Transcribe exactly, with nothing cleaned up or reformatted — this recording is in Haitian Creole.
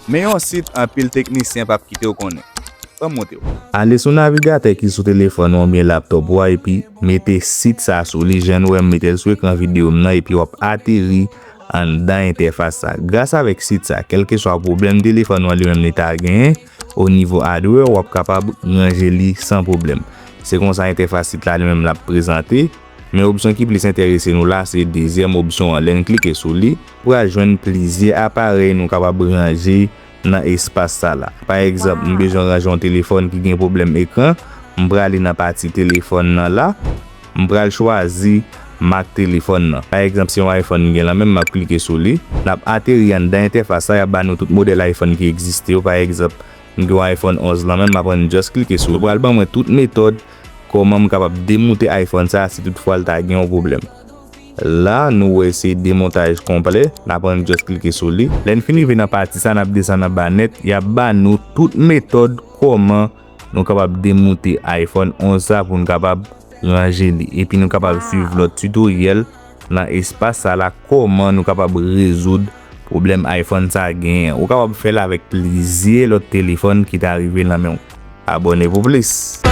Men yon sit anpil teknisyen p ap kite w konnen. Ban m montre w. Ale sou navigatè ki sou telefòn ou oubyen laptòp ou a epi mete sit sa sou li, jan nou wè m mete l sou ekran videyo m nan, epi w ap ateri anndan entèfas sa. Gras avèk sit sa, kèlkeswa pwoblèm telefòn ou an li menm li ta genyen o nivo hardware, w ap kapab ranje li san pwoblèm. Se konsa entèfas sit la li menm l ap prezante. Men opsyon ki plis enterese nou la, se dezyèm opsyon an. Lè n klike sou li, pral jwenn plizyè aparèy nou kapab ranje nan espas sa la. Pa egzanp, m bezwen ranje yon telefòn ki gen pwoblèm ekran, m prale nan pati telefòn nan la, m pral chwazi mak telefòn nan. Pa egzanp, se yon iPhone m gen la menm, m ap klike sou li. N ap ateri anndan entèfas sa, y ap ba nou tout modèl iPhone ki egziste yo. Pa egzanp, m gen yon iPhone onz la menm, m ap ann just klike sou li. Pral ban mwen tout metòd kòman m kapab demoute iPhone sa si toutfwa l ta gen yon pwoblèm. La, nou wè se demontaj konplè. N ap ann just klike sou li. Lè n fin rive nan pati sa, n ap desann anba nèt, y ap ba nou tout metòd kòman nou kapab demoute iPhone onz sa pou n kapab ranje li. Epi nou kapab swiv lòt titoryèl nan espas sa la, kòman nou kapab rezoud pwoblèm iPhone sa genyen. Ou kapab fè l avèk plizyè lòt telefòn ki ta rive nan men w. Abòne pou plis.